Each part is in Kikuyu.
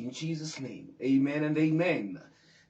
In Jesus name, amen and amen.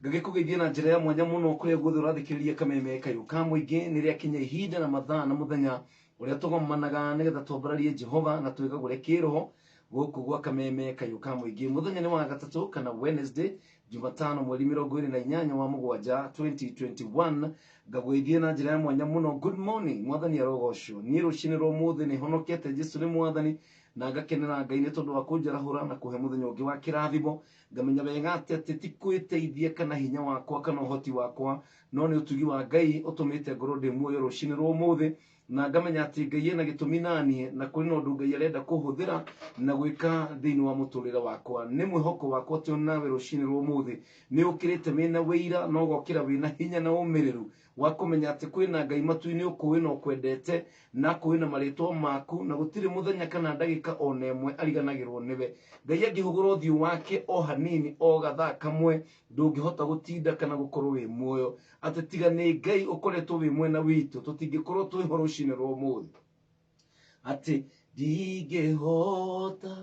Ngagĩkũgeithia na njĩra ya mwanya mũno kũrĩa guothe ũrathikĩrĩria kameme kayũ ka mũingĩ. Nĩ rĩakinya ihinda na mathaa na mũthenya ũrĩa tũgomanaga nĩgetha twambararie Jehova na twĩgagũre kĩroho gũkũ gwa kameme kayũ ka mũingĩ. Mũthenya nĩ wa gatatũ kana Wednesday, Jumatano mweri 28 wa mũgwanja 2021. Ngagũgeithia na njĩra ya mwanya mũno. Good morning, Mwathani arogocwo. Niĩ rũcinĩ rwa ũmũthĩ nĩ honokete, Jesu nĩ Mwathani, na ngakenera Ngai nĩ tondũ wa kũnjarahũra na kũhe mũthenya ũngĩ wa kĩrathimo. Ngamenya wega atĩ atĩ ti kwĩteithia kana hinya wakwa kana ũhoti wakwa, no nĩ ũtugi wa Ngai ũtũmĩte ngorwo ndĩ muoyo rũcinĩ rwa ũmũthĩ. Na ngamenya atĩ Ngai ena gĩtũmi naniĩ, na kũrĩ na ũndũ Ngai arenda kũhũthĩra na gwĩka thĩinĩ wa mũtũrĩre wakwa. Nĩ mwĩhoko wakwa atĩ onawe rũcinĩ rwa ũmũthĩ nĩ ũkĩrĩte wĩna wĩira na ũgokĩra wĩna hinya na ũmĩrĩru wa kũmenya atĩ kwĩna Ngai matu-inĩ ũkũĩ na ũkwendete na akũĩ na marĩtwa maku, na gũtirĩ mũthenya kana ndagĩka ona ĩmwe ariganagĩrwo nĩwe. Ngai angĩhũgũra ũthiũ wake o hanini o gathaa kamwe, ndũngĩhota gũtinda kana gũkorwo wĩ muoyo. Atĩ tiga nĩ Ngai ũkoretwo wĩ mwena witũ, tũtingĩkorwo twĩho rũcinĩ rwa ũmũthĩ. Atĩ ndingĩhota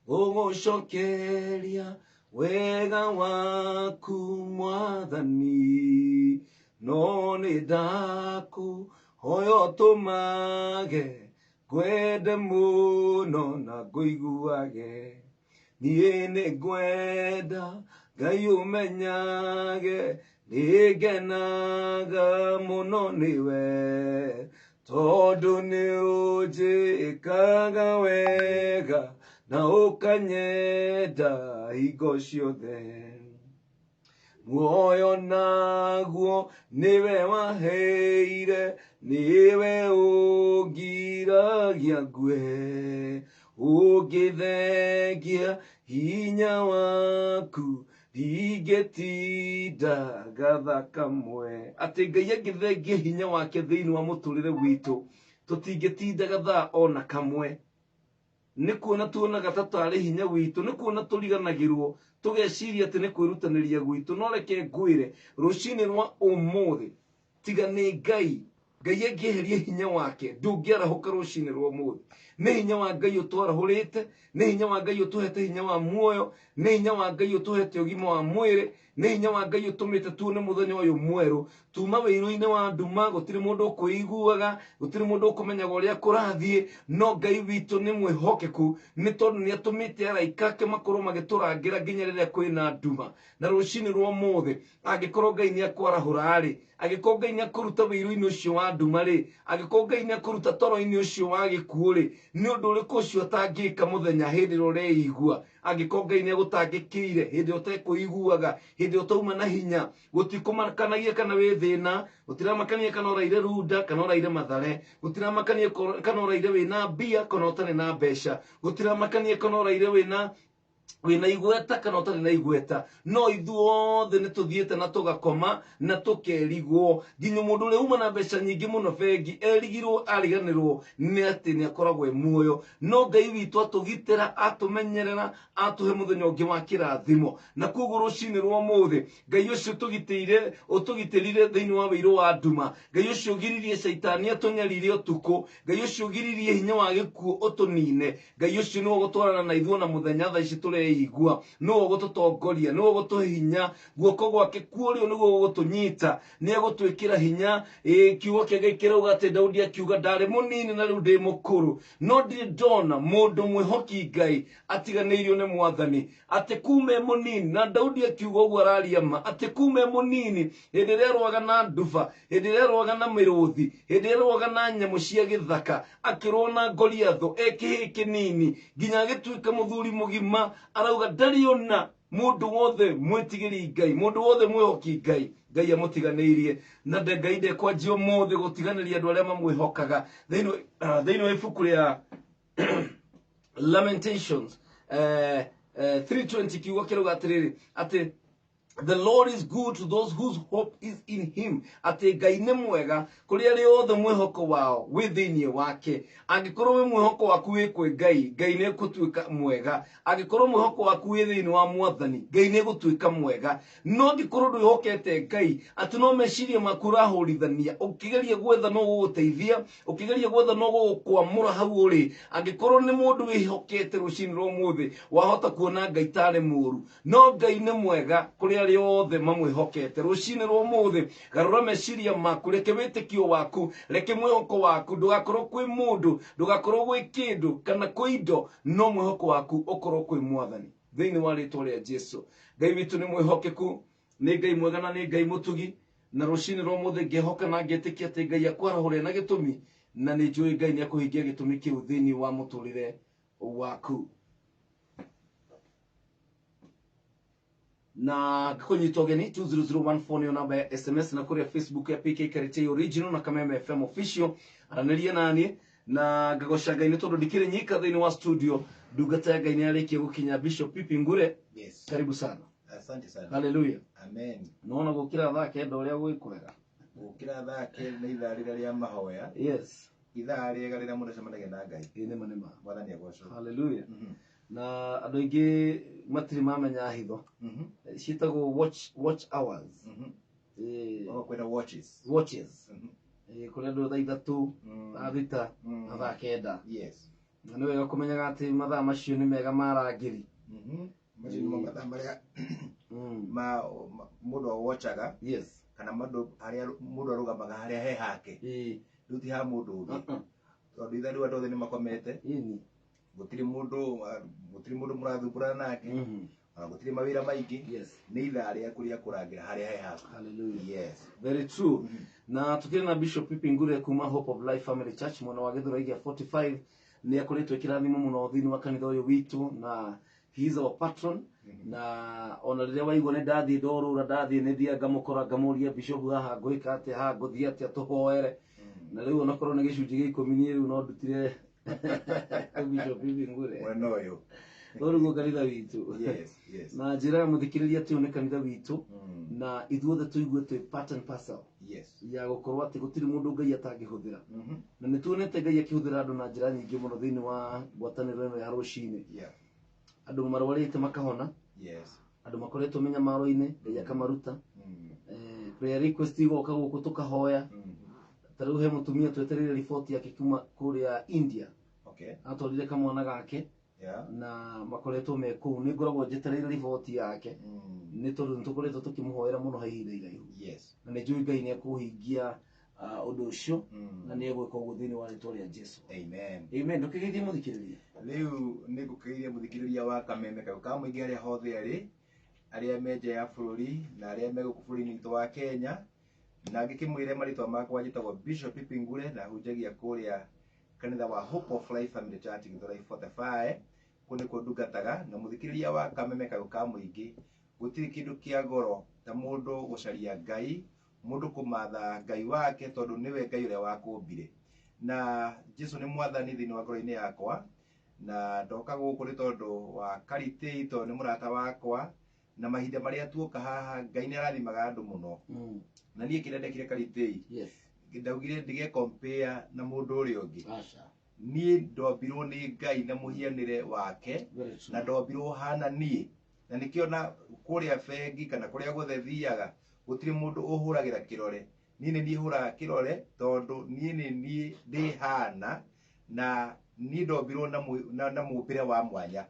gũgũcokeria wega waku Mwathani, no nĩ ndakũhoya ũtũmage ngwende mũno na ngũiguage. Niĩ nĩ ngwenda Ngai ũmenyage nĩngenaga mũno nĩwe, tondũ nĩ ũnjĩkaga wega na ũkanyenda hingo ciothe. Muoyo naguo nĩwe waheire, nĩwe ũngiragia ngue, ũngĩthengia hinya waku ndingĩtinda gatha kamwe. Atĩ Ngai angĩthengia hinya wake thĩinĩ wa mũtũrĩre witũ, tũtingĩtinda gathaa ona kamwe. Nĩ kuona tuonaga ta tarĩ hinya witũ, nĩ kuona tũriganagĩrwo, tũgeciria atĩ nĩ kwĩrutanĩria gwitũ. No reke ngwĩre, rũcinĩ rwa ũmũthĩ, tiga nĩ Ngai, Ngai angĩeheria hinya wake, ndũngĩarahũka rũcinĩ rwa ũmũthĩ. Nĩ hinya wa Ngai ũtwarahũrĩte, nĩ hinya wa Ngai ũtũhete hinya wa muoyo, nĩ hinya wa Ngai ũtũhete ũgima wa mwĩrĩ, nĩ hinya wa Ngai ũtũmĩte tuone mũthenya ũyũ mwerũ. Tuma wĩirũ-inĩ wa nduma, gũtirĩ mũndũ ũkwĩiguaga, gũtirĩ mũndũ ũkũmenyaga ũrĩa kũrathiĩ, no Ngai witũ nĩ mwĩhokeku, nĩ tondũ nĩ atũmĩte araika ake makorwo magĩtũrangĩra nginya rĩrĩa kwĩna nduma. Na rũcinĩ rwa ũmũthĩ, angĩkorwo Ngai nĩ akwarahũra-rĩ, angĩkorwo Ngai nĩ akũruta wĩirũ-inĩ ũcio wa nduma-rĩ, angĩkorwo Ngai nĩ akũruta toro-inĩ ũcio wa gĩkuũ-rĩ, nĩ ũndũ ũrĩkũ ũcio atangĩka mũthenya hĩndĩ ĩrĩa ũreigua? Angĩkorwo Ngai nĩ agũtangĩkĩire hĩndĩ ĩrĩa ũtekwĩiguaga, hĩndĩ ĩrĩa ũtauma na hinya, gũtikũmakanagia kana wĩ thĩna, gũtiramakania kana ũraire Runda kana ũraire Mathare, gũtiramakania kana ũraire wĩna mbia kana ũtarĩ na mbeca, gũtiramakania kana ũraire wĩna igweta kana ũtarĩ na igweta, no ithuothe nĩ tũthiĩte na tũgakoma na tũkerigwo. Nginya mũndũ ũrĩa uma na mbeca nyingĩ mũno bengi erigirwo ariganĩrwo nĩ atĩ nĩ akoragwo e muoyo. No Ngai witũ atũgitĩra, atũmenyerera, atũhe mũthenya ũngĩ wa kĩrathimo. Na koguo rũcinĩ rwa ũmũthĩ, Ngai ũcio ũtũgitĩire, ũtũgitĩrire thĩinĩ wa wĩirũ wa nduma, Ngai ũcio ũgiririe caitani atũnyarire ũtukũ, Ngai ũcio ũgiririe hinya wa gĩkuũ ũtũnine, Ngai ũcio nĩwe ũgũtwarana na ithuĩ ona mũthenya thaa ici tũreigua, nĩwe ũgũtũtongoria, nĩwe ũgũtũhe hinya, guoko gwake kwa ũrĩo nĩguo gũgũtũnyita, nĩ egũtwĩkĩra hinya. Ĩĩ, kiugo kĩa Ngai kĩrauga atĩ Daudi akiuga, ndarĩ mũnini na rĩu ndĩ mũkũrũ, no ndirĩ ndona mũndũ mwĩhoki Ngai atiganĩirio nĩ Mwathani. Atĩ kuma e mũnini, na Daudi akiuga ũguo araria ma, atĩ kuma e mũnini, hĩndĩ ĩrĩa arũaga na nduba, hĩndĩ ĩrĩa arũaga na mĩrũthi, hĩndĩ ĩrĩa arũaga na nyamũ cia gĩthaka, akĩrũa na Goliathũ e kĩhĩĩ kĩnini, nginya agĩtuĩka mũthuri mũgima, arauga ndarĩ ona mũndũ wothe mwĩtigĩri Ngai, mũndũ wothe mwĩhoki Ngai, Ngai amũtiganĩirie. Na Ngai ndekwanjia ũmũthĩ gũtiganĩria andũ arĩa mamwĩhokaga. Thĩinĩ wa ibuku rĩa Lamentations 3:20, kiugo kĩrauga atĩrĩrĩ, atĩ The Lord is good to those whose hope is in him. Atĩ Ngai nĩ mwega kũrĩ arĩa othe mwĩhoko wao wĩ thĩinĩ wake. Angĩkorwo wĩ mwĩhoko waku wĩ kwĩ Ngai, Ngai nĩ egũtuĩka mwega. Angĩkorwo mwĩhoko waku wĩ thĩinĩ wa Mwathani, Ngai nĩ egũtuĩka mwega. No angĩkorwo ndwĩhokete Ngai, atĩ no meciria maku ũrahũrithania, ũkĩgeria gwetha no gũgũteithia, ũkĩgeria gwetha no gũgũkwamũra hau ũrĩ. Angĩkorwo nĩ mũndũ wĩhokete rũcinĩ rwa ũmũthĩ, wahota kuona Ngai tarĩ mũũru. No Ngai nĩ mwega kũrĩ arĩa othe mamwĩhokete. Rũcinĩ rwa ũmũthĩ, garũra meciria maku, reke wĩtĩkio waku, reke mwĩhoko waku, ndũgakorwo kwĩ mũndũ, ndũgakorwo gwĩ kĩndũ kana kwĩ indo, no mwĩhoko waku ũkorwo kwĩ Mwathani. Thĩinĩ wa rĩtwa rĩa Jesu. Ngai witũ nĩ mwĩhokeku, nĩ Ngai mwega na nĩ Ngai mũtugi, na rũcinĩ rwa ũmũthĩ ngĩhoka na ngĩtĩkia atĩ Ngai akwarahũre na gĩtũmi, na nĩ njũĩ Ngai nĩ akũhingia gĩtũmi kĩu thĩinĩ wa mũtũrĩre waku. Na ngakũnyita ũgeni 20014 nĩyo namba ya SMS, na kũrĩa Facebook ya PK Karitei Original na Kameme FM Official, aranĩria naniĩ. Na ngagoca Ngai nĩ tondũ ndikĩrĩ nyika thĩinĩ wa studio, ndungata ya Ngai nĩ yarĩkia gũkinya, Bishop Pipi Ngure. Yes. Karibu sana. Asante sana. Haleluya. Amen. Nona gũkĩra thaa kenda ũrĩa gwĩ kwega. Gũkĩra thaa kenda nĩ ithaa rĩrĩa rĩa mahoya. Yes. Ithaa rĩega rĩrĩa mũndũ acemanagia na Ngai. Ĩ nĩma nĩma. Mwathani agocwo. Haleluya. Na andũ aingĩ matirĩ mamenya hitho. Ciĩtagwo watch hours. Ogo kwĩna watches. Watches. Kũrĩa andũ thaa ithatũ, thaa thita, na thaa kenda. Yes. Na nĩ wega kũmenyaga atĩ mathaa macio nĩ mega ma arangĩri. Macio nĩmo mathaa marĩa ma mũndũ awochaga. Yes. Kana mũndũ harĩa mũndũ arũgamaga harĩa he hake. Rĩu ti ha mũndũ ũngĩ. Tondũ ithaa rĩu andũ othe nĩ makomete. Gũtirĩ mũndũ mũrathumbũrana nake. Ona gũtirĩ mawĩra maingĩ. Yes. Nĩ ithaa rĩaku rĩa kũrangĩra harĩa he haku. Hallelujah. Yes. Very true. Na tukĩrĩ na Bishop Pipi Ngure kuma Hope of Life Family Church mwena wa Gĩthũrai gĩa 45, nĩ akoretwo kĩrathimo mũno thĩinĩ wa kanitha ũyũ witũ, na he is our patron. Na ona rĩrĩa waigua nĩ ndathiĩ ndorũra, ndathiĩ nĩ thiaga ngamũkora ngamũria, Bishop haha ngwĩka atĩa, haha ngũthiĩ atĩa, tũhoere. Na rĩu onakorwo nĩ gĩcunjĩ gĩa ikũmi niĩ rĩu no ndutire Bishop Pipi Ngure. Mwena ũyũ. Ũrĩguo kanitha witũ. Yes, yes. Na njĩra ya mũthikĩrĩria atĩ ũyũ nĩ kanitha witũ, na ithuothe tũigue twĩ part and parcel. Yes. Ya gũkorwo atĩ gũtirĩ mũndũ Ngai atangĩhũthĩra. Na nĩ tuonete Ngai akĩhũthĩra andũ na njĩra nyingĩ mũno thĩinĩ wa ngwatanĩro ĩno ya rũcinĩ. Yeah. Andũ marwarĩte makahona. Yes. Andũ makoretwo mĩnyamaro-inĩ, Ngai akamaruta. Prayer request igoka gũkũ tũkahoya. Ta rĩu he mũtumia twetereire riboti yake kuma kũrĩa India. Okay. Atwarire kamwana gake. Yeah. Na makoretwo me kũu. Nĩ ngoragwo njetereire riboti yake. Nĩ tondũ nĩ tũkoretwo tũkĩmũhoera mũno ha ihinda iraihu. Yes. Na nĩ njũĩ Ngai nĩ ekũhingia, ũndũ ũcio, na nĩ egwĩka ũguo thĩinĩ wa rĩtwa rĩa Jesu. Amen. Amen. Ndũkĩgeithie mũthikĩrĩria. Rĩu nĩ ngũkĩgeithia mũthikĩrĩria wa Kameme kau ka mũingĩ arĩa hothe arĩ, arĩa me nja ya bũrũri na arĩa me gũkũ bũrũri-inĩ witũ wa Kenya. Na ngĩkĩmwĩre marĩtwa makwa njĩtagwo Bishop Pipi Ngure na hunjagia kũrĩa kanitha wa Hope of Life Family Church Gĩthũrai 45. Kũu nĩkuo ndungataga. Na mũthikĩrĩria wa Kameme kau ka mũingĩ, gũtirĩ kĩndũ kĩa goro ta mũndũ gũcaria Ngai, mũndũ kũmatha Ngai wake, tondũ nĩwe Ngai ũrĩa wakũmbire. Na Jesu nĩ mwathani thĩinĩ wa ngoro-inĩ yakwa, na ndoka gũkũ nĩ tondũ wa Karitei, tondũ nĩ mũrata wakwa, na mahinda marĩa tuoka haha Ngai nĩ arathimaga andũ mũno. Na niĩ kĩrĩa ndekire Karitei, Yes. ndaugire ndige compare na mũndũ ũrĩa ũngĩ. Aca. Niĩ ndombirwo nĩ Ngai na mũhianĩre wake, Very true. na ndombirwo hana niĩ. Na nĩkĩo na kũrĩa bengi kana kũrĩa guothe thiaga gũtirĩ mũndũ ũhũragĩra kĩrore. Niĩ nĩ niĩ hũraga kĩrore tondũ niĩ nĩ niĩ ndĩ hana, na niĩ ndombirwo na mũmbĩre wa mwanya.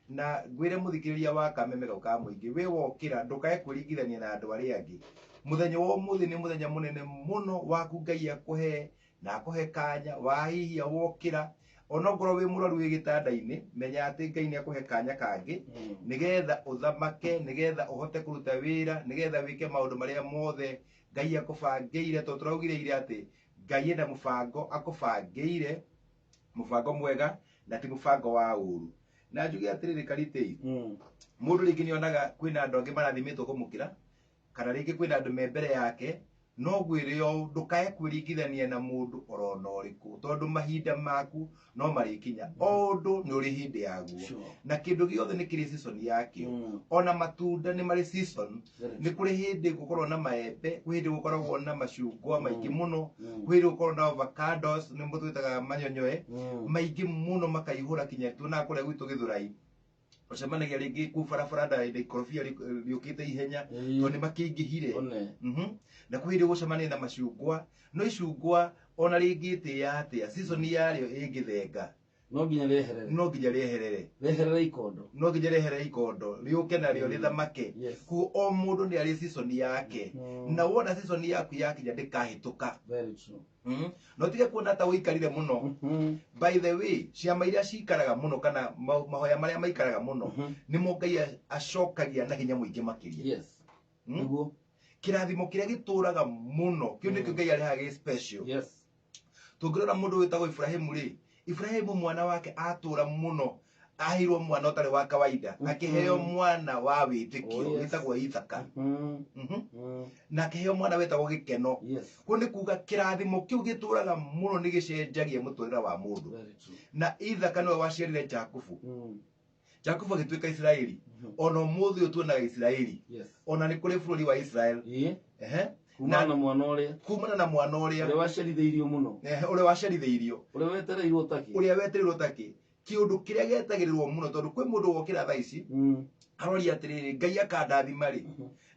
Na ngwĩre mũthikĩrĩria wa Kameme kau ka mũingĩ, wĩ wokĩra ndũkae kwĩringithania na andũ arĩa angĩ. Mũthenya wa ũmũthĩ nĩ mũthenya mũnene mũno waku Ngai akũhe na akũhe kanya wahihia wokĩra. Onokorwo wĩ mũrwaru wĩ gĩtanda-inĩ, menya atĩ Ngai nĩ akũhe kanya kangĩ, nĩgetha ũthamake, nĩgetha ũhote kũruta wĩra, nĩgetha wĩke maũndũ marĩa mothe Ngai akũbangĩire. Tondũ tũraugire ira atĩ Ngai ena mũbango akũbangĩire, mũbango mwega na ti mũbango wa ũru. Na njuge atĩrĩrĩ Karitei, mũndũ rĩngĩ nĩonaga kwĩna andũ angĩ marathimĩtwo kũmũkĩra, kana rĩngĩ kwĩna andũ me mbere yake, No ngwĩre ũũ, ndũkae kwĩringithania na mũndũ orona ũrĩkũ, tondũ mahinda maku no marĩkinya. O ũndũ nĩ ũrĩ hĩndĩ yaguo. Na kĩndũ gĩothe nĩ kĩrĩ season yakĩo. Ona matunda nĩ marĩ season. Very Nĩ kũrĩ hĩndĩ gũkorwo na maembe, kwĩ hĩndĩ gũkoragwo na macungwa maingĩ mũno, true. kwĩ hĩndĩ gũkoragwo na avocados, nĩmo twĩtaga manyonyoe maingĩ mũno, makaihũra kinya tuonaga kũrĩa gwitũ Gĩthũrai. Ũcemanagia rĩngĩ kũu barabara nda ikorobia rĩũkĩte ihenya tondũ nĩ makĩingĩhire. One. Na kwĩ hĩndĩ ũgũcemania na macungwa, no icungwa ona rĩngĩtĩĩa atĩa, season yarĩo ĩngĩthenga, No nginya rĩeherere. no nginya rĩeherere. Rĩeherere ikondo. No nginya rĩeherere ikondo, rĩũke narĩo rĩthamake. Yes. Koguo o mũndũ nĩ arĩ season yake. Na wona season yaku yakinya ndĩkahĩtũka. Very true. No tige kuona ta ũikarire mũno. By the way, ciama iria cikaraga mũno kana mahoya marĩa maikaraga mũno, nĩmo Ngai acokagia na hinya mũingĩ makĩria. Nĩguo. Kĩrathimo kĩrĩa gĩtũraga mũno, kĩu nĩkĩo Ngai arehaga gĩ special. Tũngĩrora mũndũ wĩtagwo Ibrahimu rĩ, Ibrahimu mwana wake atũra mũno, aheirwo mwana ũtarĩ wa kawaida, akĩheo mwana wa wĩtĩkio Oh, yes. wĩtagwo Ithaka. Na akĩheo mwana wĩtagwo Gĩkeno. Kũu nĩ kuga kĩrathimo kĩu gĩtũraga mũno nĩ gĩcenjagia mũtũrĩre wa mũndũ. Very true. Na Ithaka nĩwe waciarire Jakubu. Jakubu agĩtuĩka Isiraeli. Ona ũmũthĩ ũyũ tuonaga Isiraeli. Ona nĩ kũrĩ bũrũri wa Israel. Ĩĩ. Ehe. Kumana na mwana ũrĩa. Kumana na mwana ũrĩa. Ũrĩa wacerithĩirio mũno. Ehe, ũrĩa wacerithĩirio. Ũrĩa wetereirwo takĩ. Ũrĩa wetereirwo takĩ. Kĩũndũ kĩrĩa gĩetagĩrĩrwo mũno, tondũ kwĩ mũndũ wokĩra thaa ici, aroria atĩrĩrĩ, Ngai akandathima rĩ,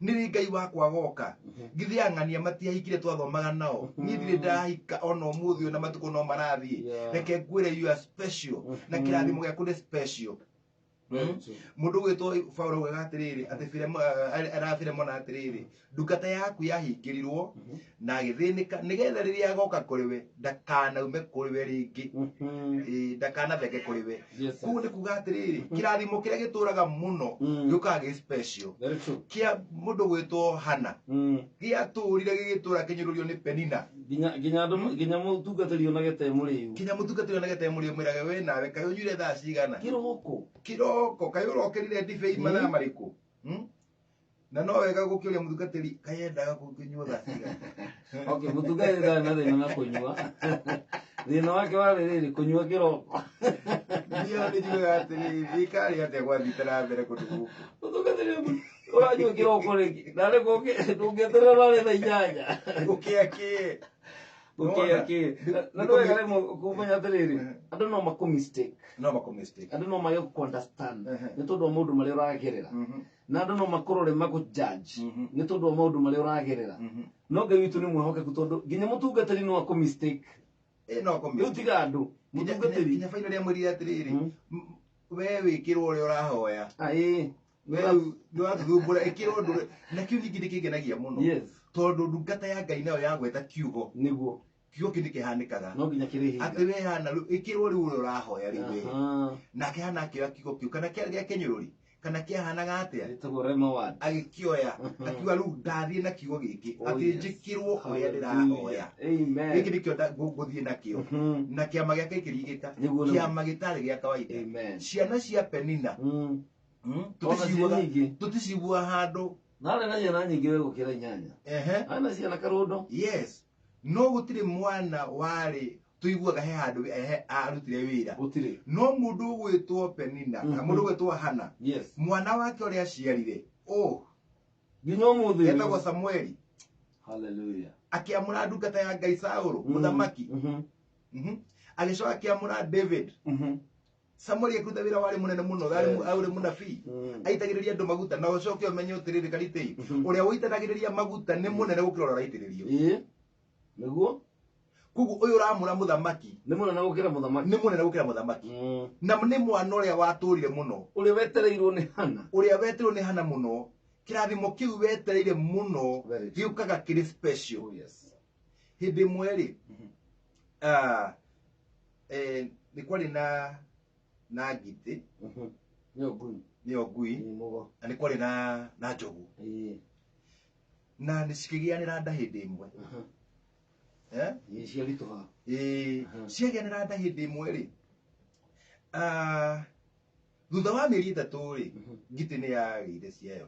nĩ rĩ Ngai wakwa agoka? Githĩ ang'ania matiahikire twathomaga nao? Niĩ ndirĩ ndahika ona ũmũthĩ ũyũ na matukũ no marathiĩ. Reke ngwĩre, you are special, na kĩrathimo gĩaku nĩ special. Very true. Mũndũ ũgwĩtwo Paulo augaga atĩrĩrĩ, atĩ era Filemona atĩrĩrĩ, ndungata yaku yahingĩrirwo na agĩthĩnĩka, nĩgetha rĩrĩa agoka kũrĩ we ndakanaume kũrĩ we rĩngĩ. Ĩĩ, ndakanathenge kũrĩ we. Koguo nĩ kuga atĩrĩrĩ, kĩrathimo kĩrĩa gĩtũraga mũno gĩũkaga gĩ special. Very true. Kĩa mũndũ gwĩtwo Hana gĩatũrire gĩgĩtũra kĩnyũrũrio nĩ Penina. Nginya andũ, nginya mũtungatĩri onage te mũrĩu. Kinya mũtungatĩri onage te mũrĩu, mwĩrage we nawe kaĩ ũnyuire thaa cigana? Kĩroko. Kĩroko, kaĩ ũrokĩrire ndibei mathaa marĩkũ? Na no wega gũkĩũria mũtungatĩri kaĩ endaga gũkĩnyua thaa cigana. Okay, mũtungatĩri ndarĩ na thĩna na kũnyua. Thĩna wake warĩ rĩrĩ, kũnyua kĩroko. Niĩ nĩ njugaga atĩrĩrĩ, thirikari atĩa gwathiĩte na mbere kũndũ gũkũ? Mũtungatĩri ũranyua kĩroko rĩngĩ, narĩ ndũngĩeterera rarĩ thaa 8. Gũkĩa kĩĩ? Gũkĩa kĩĩ? Na nĩ wega rĩmwe kũmenya atĩrĩrĩ, andũ no makũ mistake. No makũ mistake. Andũ no mage gũkũ understand nĩ tondũ wa maũndũ marĩa ũragerera. Na andũ no makũrore makũ judge nĩ tondũ wa maũndũ marĩa ũragerera. No Ngai witũ nĩ mwĩhokeku, tondũ nginya mũtungatĩri no akũ mistake. Ĩ, no akũ Rĩu mistake. tiga andũ, mũtungatĩri. Nginya faino rĩa mwĩrire atĩrĩrĩ, we wĩkĩrwo ũrĩa ũrahoya. Ah, ĩĩ. We rĩu nĩwathumbũra, ĩkĩrwo ũndũ ũrĩa-, na kĩu ningĩ nĩkĩngenagia mũno. Tondũ ndungata ya Ngai nayo yagweta kiugo. Nĩguo. Kiugo kĩu nĩkĩhanĩkaga. No nginya kĩrĩhinga. Atĩ we Hana rĩu, ĩkĩrwo rĩu ũrĩa ũrahoya rĩu we. Nake Hana akĩoya kiugo kĩu, kana kĩarĩ gĩa kĩnyũrũri, kana kĩahanaga atĩa? Gĩtagwo Rema word. Agĩkĩoya, akiuga rĩu ndathiĩ na kiugo gĩkĩ, Oh, atĩ yes. njĩkĩrwo ũrĩa Hallelujah. ndĩrahoya. Amen. Gĩkĩ nĩkĩo ngũthiĩ nakĩo. Na kĩama gĩake kĩringĩka. Nĩguo, nĩguo. Kĩama gĩtarĩ gĩa kawaida. Amen. Ciana cia Penina. Ona ciĩ nyingĩ. Tũticiguaga handũ. Na arĩ na ciana nyingĩ we gũkĩra 8. Arĩ na ciana karũndo. Yes. No gũtirĩ mwana warĩ tũiguaga he handũ arutire wĩra. Gũtirĩ. No mũndũ ũgwĩtwo Penina, na mũndũ ũgwĩtwo Hana, mwana wake ũrĩa aciarire, oh, Nginya ũmũthĩ ũyũ. etagwo Samueli. Hallelujah. Akĩamũra ndungata ya Ngai Saũlũ, mũthamaki. Agĩcoka akĩamũra David. Samueli akĩruta wĩra warĩ mũnene mũno, arĩ mũnabii. Aitagĩrĩria andũ maguta, na ũcoke ũmenye ũtĩrĩrĩ Karitei, ũrĩa ũitanagĩrĩria maguta nĩ mũnene gũkĩra ũrĩa ũraitĩrĩrio. Ĩĩ. Nĩguo? Koguo ũyũ ũramũra mũthamaki nĩ mũnene gũkĩra mũthamaki. Nĩ mũnene gũkĩra mũthamaki. Na nĩ mwana ũrĩa watũrire mũno. Ũrĩa wetereirwo nĩ Hana. Ũrĩa wetereirwo nĩ Hana mũno. Kĩrathimo kĩu wetereire mũno Very true. gĩũkaga kĩrĩ special. Oh, yes. Hĩndĩ ĩmwe rĩ, nĩ kwarĩ na ngitĩ. Nĩyo ngui. Nĩyo ngui. Nĩ mũgo. Na nĩ kwarĩ na njogu. Na nĩ cikĩgĩanĩra nda hĩndĩ ĩmwe. Ĩĩ, ciaritũha. Ĩĩ, ciagĩanĩra nda hĩndĩ ĩmwe rĩ. Thutha wa mĩeri 3 rĩ, ngitĩ nĩ yagĩire ciayo.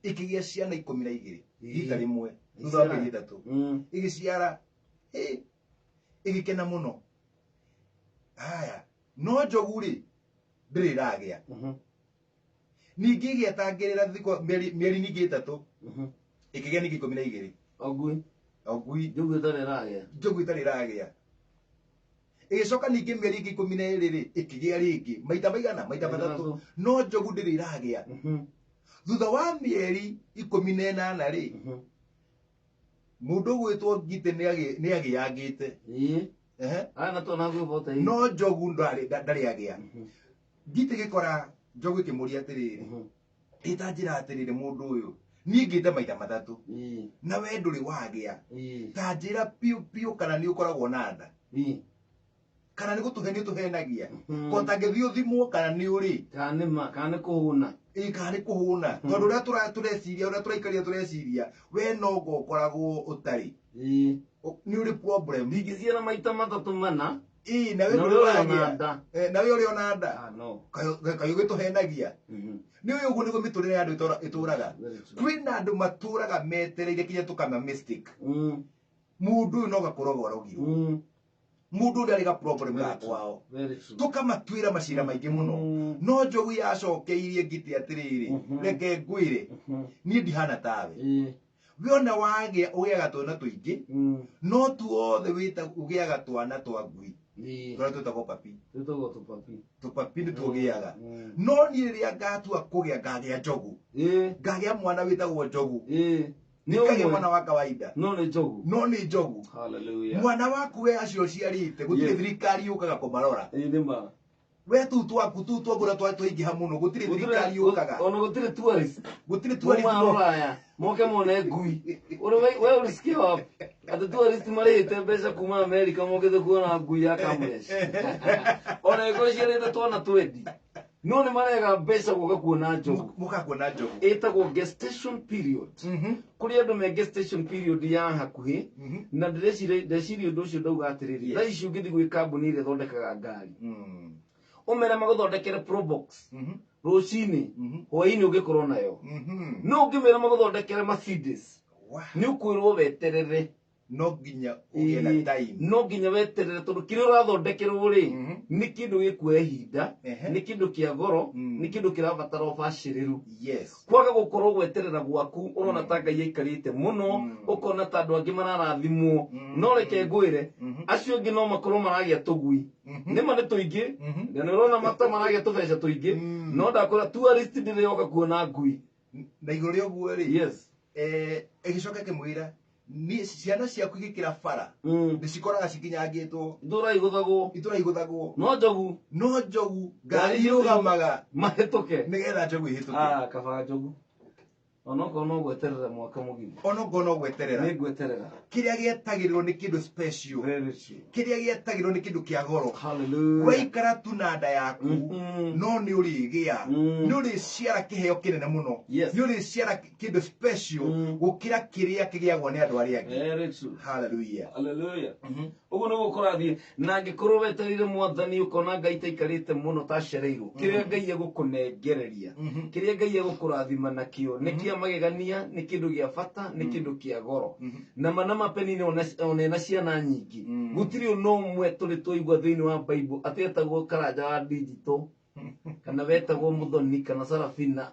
Ĩkĩgĩa ciana 12 Ĩĩ. rita rĩmwe thutha wa mĩeri 3. Ĩgĩciara, ĩ, ĩgĩkena mũno. Haya, no njogu rĩ, ndĩrĩ ĩragĩa. Ningĩ ĩgĩetangĩrĩra thikũ mĩeri ningĩ 3, ĩkĩgĩa ningĩ 12. O ngui. O ngui. Njogu ĩtarĩ ĩragĩa. Njogu ĩtarĩ ĩragĩa. Ĩgĩcoka ningĩ mĩeri ĩngĩ 12 rĩ, ĩkĩgĩa rĩngĩ maita maigana? Maita Maita 3. 3. No njogu ndĩrĩ ĩragĩa. Thutha wa mĩeri 18 rĩ, mũndũ ũgwĩtwo ngitĩ nĩ agĩangĩte. Ehe. Aya na twana ngui bote hii. No njogu ndarĩ agĩa. Ngitĩ gĩkora njogu ĩkĩmũria atĩrĩrĩ, ĩta njĩra atĩrĩrĩ, mũndũ ũyũ niĩ ngĩte maita 3 na we ndũrĩ wagĩa, ta njĩra piũ piũ kana nĩ ũkoragwo na nda, kana nĩ gũtũhenia ũtũhenagia, ko tangĩthiĩ ũthimwo kana nĩ ũrĩ. Kana nĩ ma, kana nĩ kũhũna. Ĩ, kana nĩ kũhũna, tondũ ũrĩa tũreciria, ũrĩa tũraikarire tũreciria, we no ngo ũkoragwo ũtarĩ. Nĩ ũrĩ problem. Ndingĩciara maita 3 mana. Ĩ, na we Na ndũrĩ we ũrĩ ona wagĩa. nda. Na we ũrĩ ona nda. Ah, no. Kaĩ ũgĩtũhenagia. Nĩ ũyũ ũguo nĩguo mĩtũrĩre ya andũ ĩtũraga. Very true. Kwĩna andũ matũraga metereire kinya tũkama mistake. Mũndũ ũyũ no gakoragwo arogirwo. Mũndũ ũrĩa arĩ ga problem Very ga true. kwao. Very true. Tũkamatuĩra macira maingĩ mũno. No njogu yacokeirie ngitĩ atĩrĩrĩ, reke ngwĩre, niĩ ndihana tawe. We ona wagĩa ũgĩaga twana tũingĩ, no tuothe ũgĩaga twana twa ngui. Tũrĩa twĩtagwo papi. Twĩtagwo tũpapi. Tũpapi nĩ tuogĩaga. No niĩ rĩrĩa ngatua kũgĩa, ngagĩa njogu. Ngagĩa mwana wĩtagwo njogu. Nĩ Ndikagĩa ũmwe. mwana wa kawaida. No nĩ njogu. No nĩ njogu. Hallelujah. Mwana waku we acio ũciarĩte, gũtirĩ thirikari yũkaga kũmarora. Ĩĩ, nĩ ma. We tuu twaku, tuu twaku ũrĩa twaingĩha mũno, gũtirĩ thirikari yũkaga. Ona gũtirĩ tourist. Gũtirĩ tourist Mauma no. Rũraya, moke mone ngui. Ũrĩ we ũrisikia wapi? Atĩ tourist marĩhĩte mbeca kuma America mokĩte kuona ngui ya Kamlesh. Ona ĩkorwo ciarĩte twana twendi. No nĩ marega mbeca gũka kuona njogu. Mũka kuona njogu. Ĩtagwo gestation period. Kũrĩ andũ me gestation period ya hakuhĩ, na ndĩreciria ũndũ ũcio ndauga atĩrĩrĩ, thaa ici ũngĩthiĩ gwĩ kambuni ĩrĩa ĩthondekaga ngari, ũmere magũthondekere Probox rũcinĩ, hwaĩ-inĩ ũngĩkorwo nayo. No ũngĩmera magũthondekere Mercedes, nĩ ũkwĩrwo weterere. No nginya ũgĩe na time. No nginya weterere, tondũ kĩrĩa ũrathondekerwo rĩ, nĩ kĩndũ gĩkuoya ihinda, nĩ kĩndũ kĩa goro, nĩ kĩndũ kĩrabatara ũbacĩrĩru. Kwaga gũkorwo gweterera gwaku, ũrona ta Ngai aikarĩte mũno, ũkona ta andũ angĩ mararathimwo. No reke ngwĩre, acio angĩ no makorwo maragĩa tũgui. Nĩma nĩ tũingĩ, na nĩ ũrona mata maragĩa tũbeca tũingĩ, no ndakwĩra tourist ndĩrĩ yoka kuona ngui. Na igũrũ rĩa ũguo rĩ, ĩgĩcoka ĩkĩmwĩra, niĩ ciana ciaku igĩkĩra bara, nĩ cikoraga cikinyangĩtwo. Itũra igũthagwo. Itũra igũthagwo. No njogu. No njogu, ngari Ngari irũgamaga. Mahĩtũke. Nĩgetha njogu ĩhĩtũke. Ah, kaba njogu. Onokorwo no gweterera mwaka mũgima. Onokorwo no gweterera. Nĩ ngweterera. Kĩrĩa gĩetagĩrĩrwo nĩ kĩndũ special. Very true. Kĩrĩa gĩetagĩrĩrwo nĩ kĩndũ kĩa goro. Hallelujah. Waikara tu na nda yaku, no nĩ ũrĩgĩa. Nĩ ũrĩciara kĩheo kĩnene mũno. Nĩ ũrĩciara kĩndũ special gũkĩra kĩrĩa kĩgĩagwo nĩ andũ arĩa angĩ. Very true. Hallelujah. Hallelujah. Ũguo nĩguo kũrathiĩ. Na angĩkorwo wetereire mwathani ũkona Ngai taikarĩte mũno tacereirwo, kĩrĩa Ngai egũkũnengereria, kĩrĩa Ngai egũkũrathima nakĩo, nĩ kĩa magegania, nĩ kĩndũ gĩa bata, nĩ kĩndũ kĩa goro. Na mana mapeni nĩ ona ena ciana nyingĩ. Gũtirĩ ũna ũmwe tũrĩ twaigua thĩinĩ wa Bible atĩ etagwo karanja wa digital, kana wetagwo Muthoni kana Sarafina.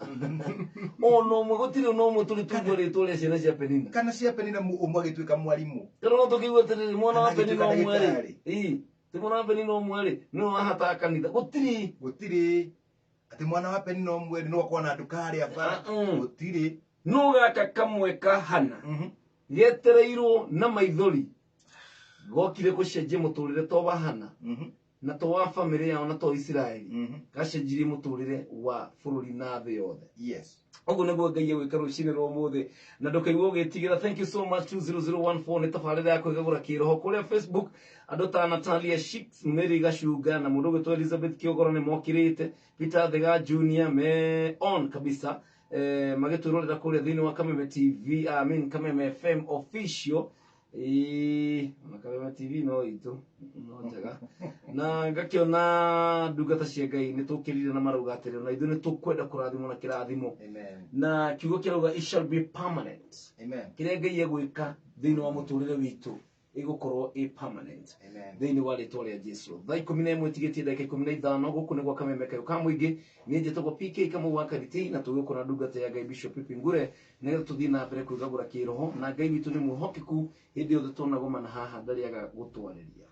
Ona ũmwe, gũtirĩ ũna ũmwe tũrĩ twaigua rĩtwa rĩa ciana cia Penina. Kana cia Penina ũmwe agĩtuĩka mwarimũ. Kana no tũkĩigua atĩrĩrĩ, mwana wa Kana Penina agĩtuĩka ũmwe rĩ. ndagĩtarĩ. Ĩĩ, ti mwana wa Penina ũmwe rĩ, nĩwe wahataga kanitha. Gũtirĩ. Gũtirĩ. Atĩ mwana wa Penina ũmwe rĩ, nĩwe ũkoragwo na nduka harĩa bara. Gũtirĩ. No gaka kamwe ka Hana getereirwo na maithori gokire gũcenjia mũtũrĩre to wa Hana na to wa famĩlĩ yao na to Isiraeli, gacenjirie mũtũrĩre wa bũrũri na thĩ yothe. Ũguo nĩguo Ngai egwĩka rũcinĩ rwa ũmũthĩ, na ndũkaigua ũgĩtigĩra. Thank you so much. 20014 nĩ tabarĩra ya kwĩgagũra kĩroho kũrĩa Facebook. Andũ ta Natalia Shix, Mary Gacunga na mũndũ ũgwĩtwo Elizabeth Kĩogoro nĩ mokĩrĩte. Peter Thega Junior me on kabisa, magĩtwĩrorera kũrĩa thĩinĩ wa Kameme TV, I mean Kameme FM official. Ĩĩ, ona Kameme TV no itũ no njega na ngakĩona ndungata cia Ngai nĩ tũkĩrire na marauga atĩrĩ ona ithuĩ nĩ tũkwenda kũrathimwo na kĩrathimo. Amen. Na kiugo kĩrauga it shall be permanent. Amen. Kĩrĩa Ngai egwĩka thĩinĩ wa mũtũrĩre witũ ĩgũkorwo ĩ permanent. Amen. Thĩinĩ wa rĩtwa rĩa Jesu. Thaa 11 tigĩtie ndagĩka 15 gũkũ nĩ gwa Kameme Kayũ ka Mũingĩ. Niĩ njĩtagwo PK Kamau wa Karitei na tũgĩũkwo na ndungata ya Ngai Bishop Pipi Ngure nĩgetha tũthiĩ na mbere kwĩgagũra kĩroho na Ngai witũ nĩ mwĩhokeku hĩndĩ yothe twanagomana haha ndarĩaga gũtwarĩria.